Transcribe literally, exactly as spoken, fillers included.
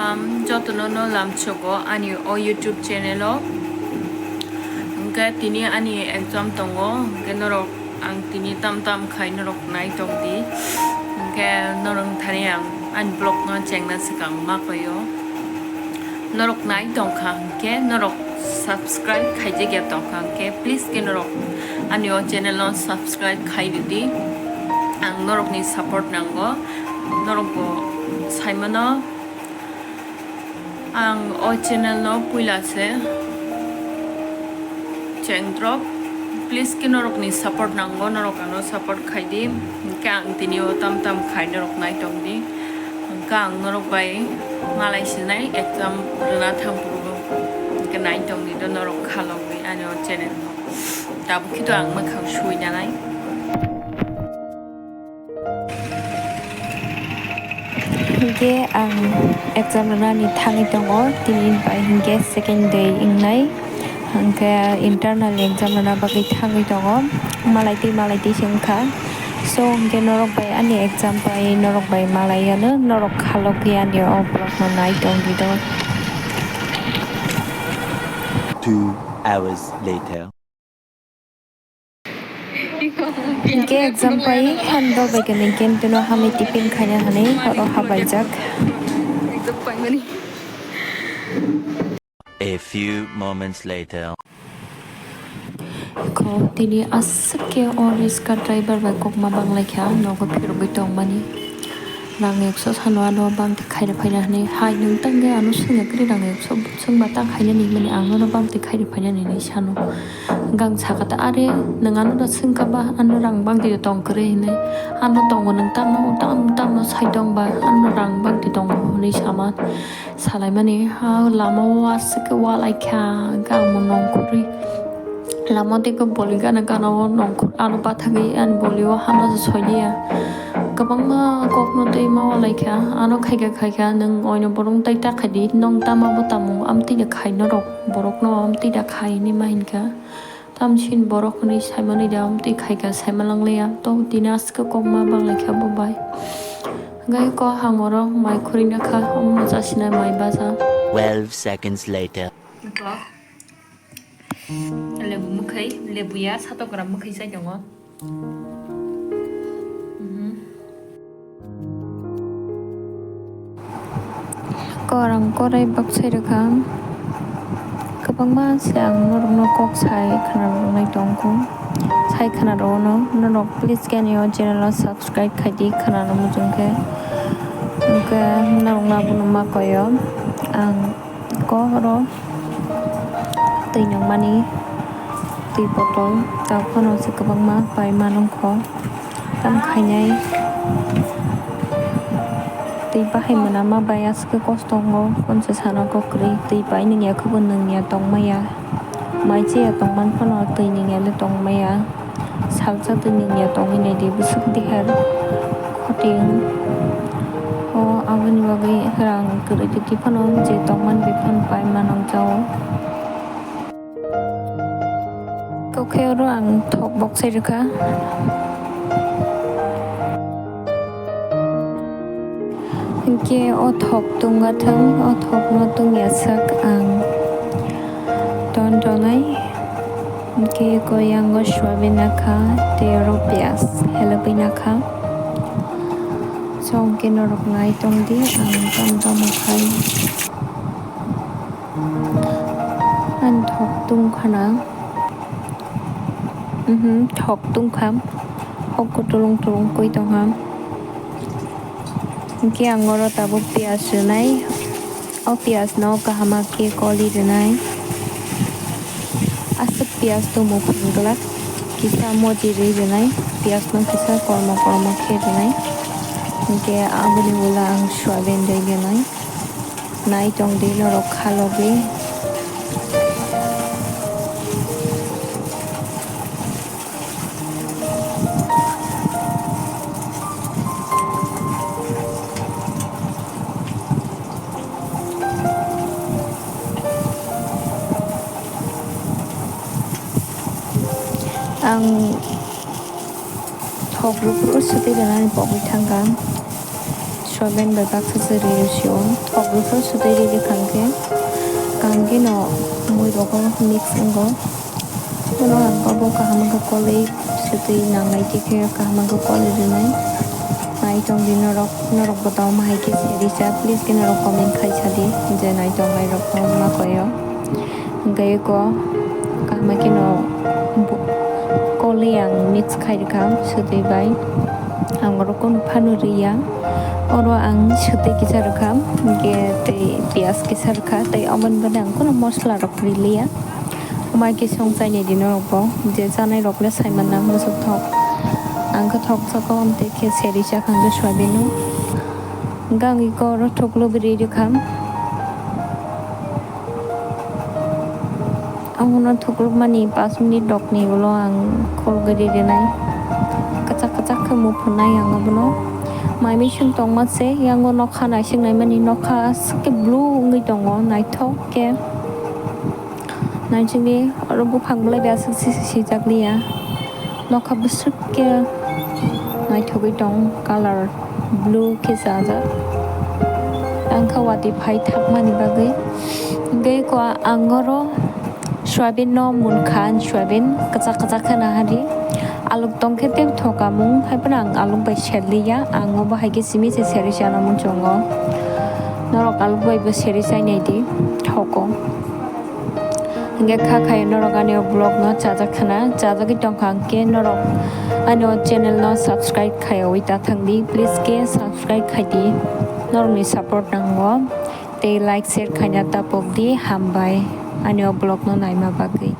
Am, jotono no lamsogo ani o YouTube channel o. Hwnkhe tini ani exam tongo, hwnkhe norok ang tini tam tam khai norok nai tong di. Hwnkhe norok thani ang ani vlog no chengna swkang ma koyo. Norok nai tong kha hwnkhe norok subscribe khaijak ya tong kha hwnkhe please khe norok ani o channel no subscribe khai di di. Ang norokni support nango, norok bo sai mano. Ang o channel no puila se chengdrop. Please khe norokni support nango, norok ano support khai di. Hwnkhe ang tini o tam tam khai norok nai tong di. Hwnkhe ang norok bai malai sinai exam rwna thang phuru. Hwnkhe nai tong di do norok khalogwi ani o channel no. Tabuk khe to ang mwkhang sui nanai. Hwnkhe ang exam rwnani thangwi tongo, tini bai hwnkhe second day wngnai, hwnkhe internal exam rwna bagwi thangwi tongo, malai twi malai twi se wngkha. So hwnkhe norok bai ani exam bai norok bai malai yano, norok khalogwi ani o vlog no nai tong di do. Two hours later. Hwnkhe exam pai handle bai khe hwnkhe bino hamwi tiffin khaina hwnwi oro habaijak. A few moments later. Kho tini aswk khe o riska driver bai kokma banglaikha nogo phirogwi tongmani. Rang ekso sano ano bangtwi khaina phaina hwnwi, hai nwng tangkhe ano swngya kwrwi rang ekso swngma ta khainani hwnmani ang nono bangtwi khaina phainani hinwi sano. Gang saka ta, "Are, nwng ano da swngkha ba, ano rang bangtwi tong kwrwi," hinwi. "Ano tongo, nwng tamo, tamo, tamo sai tong ba, ano rang bangtwi tongo," hinwi sama salaimani. Ha lama o aswk khe walaikha, gang bo nongkhorwi. Lama tei khe boli gana gana o nongkhor, ano bathagwi ani boli o hama se soiliya. Kwbangma kokno tei ma walaikha, ano khaikha khaikha, nwng oino borok tai ta khaidi, nwng tamo bo tamo, amtwi da khai norok, borokno amtwi da khai hinwi ma hinkha. Tamsin borok hwnwi saimanwi da, amtwi khaikha saimanlanglia, to tini aswk kokma banglaikha bo bai. Gai ko hangoro mai khurina kha, omo chasina mai baja. Twelve seconds later. Lebu mwkhai, lebu ya, satokra mwkhai sai tongo. Mhm. Korang korai bak sai rwkha. Kwbangma se ang norokno kok sai khna rwnai tongkhu. Sai khna rwno norok please khe ani o channel o subscribe khai di khna rwmujung khe. Hwnkhe norokno abono ma koyo ang. Kok oro twi nangmani twi botol, tabuk phano se kwbangma pai ma nongkho. Tam khainai twi bahai mwnama bai aswk kosto wngo, konsa sana kok kwrwi twi pai nungya khe bo nungya tongmaya, mai chaya tongman phano twi nungya le tongmaya. Salsa twi nungya tongwi naidi bwswk deher khoting. O aboni bagwi rang kwrwi twi phano je tongmani bai phano pai mano jao. Kokhe oro ang thok boksai rwkha. Hinkhe o thok tungga thang, o thokno tungya sak ang ton tonai. Hinkhe koyango soyabin nakha, tei oro piyaj helogwi nakha. Chwng khe norok nai tong di, ang tamo tamo khai. Ang thok tungkha na. Mhm, thok tungkha. Hok ko tulung tulung kwi tongkha. Hinkhe ang oro tabuk piyaj rwnai. O piyaj no kaham khe koli rwnai. Aswk piyaj tongmung phung glak kisa moji rwi rwnai. Piyaj no kisa kormo kormo khe rwnai. Hinkhe aboni ulo ang soyabin rwi rwnai. Nai tong di norok khalogwi. Ang thok rwphuru swtwi rwnani pogwi thangkha. Soyabin bai baksa se ri rw sio. Thok rw pho swtwi ri rw kha hwnkhe kaham khe no mui rogo mix wngo. Bono ang abo kaham khe kolwi swtwi nanglai tikhe kaham khe kolwi rwnai. Naitong di norok, norok bo tongma hai khe se rijak, please khe norok comment khai sa di je naitong lai rok tongma koyo. Hwnkhe eko kaham khe no bu-, kolwi ang mix khai rwkha swtwi bai. Ang oro kunu phano riya. Oro ang swtwi kisa rwkha, hwnkhe tei piyaj kisa rwkha, tei aboni baade ang kunu mosla rok riliya. Omo hai khe song chainai di norok bo, je chanai rok le sai manna muchuk thok. Ang khe thok chakao amtwi khe se rijak ang khe soyabin no. Hwnkhe ang eko oro thuklubi ri rwkha. Abono thuklukmani pash minute rokni ulo ang khulgwi ri rwnai. Kwchak kwchak khe muphunai ang abono. Mai mising tongma se, yango nokha naising naimani nokha aswk khe blue wngwi tongo, naithok khe. Naisingni oro buphang bolai bai aswk se sijak liya. Nokha bwswk khe naithogwi tong, colour blue khe chajak. Ang kha watwi phai thakmani bagwi. Hwnkhe ko ang oro soyabin no munkha, soyabin kwchak kwchak khe nahadi. Aluk tongkhe tei thokamung, haiphano ang aluk bai serliya, ang obo hai khe simi se serwi chana muchungo. Norok aluk bai bo serwi chainai di, thogo. Hingke kha khai norok ani o vlog no chajak khna, chajagwi tongkha hingke norok ani o channel no subscribe khaiwi ta thang di, please ke subscribe khai di, norok ni support nango tei like share khaina ta pok di, hambai ani o vlog no naima bagwi.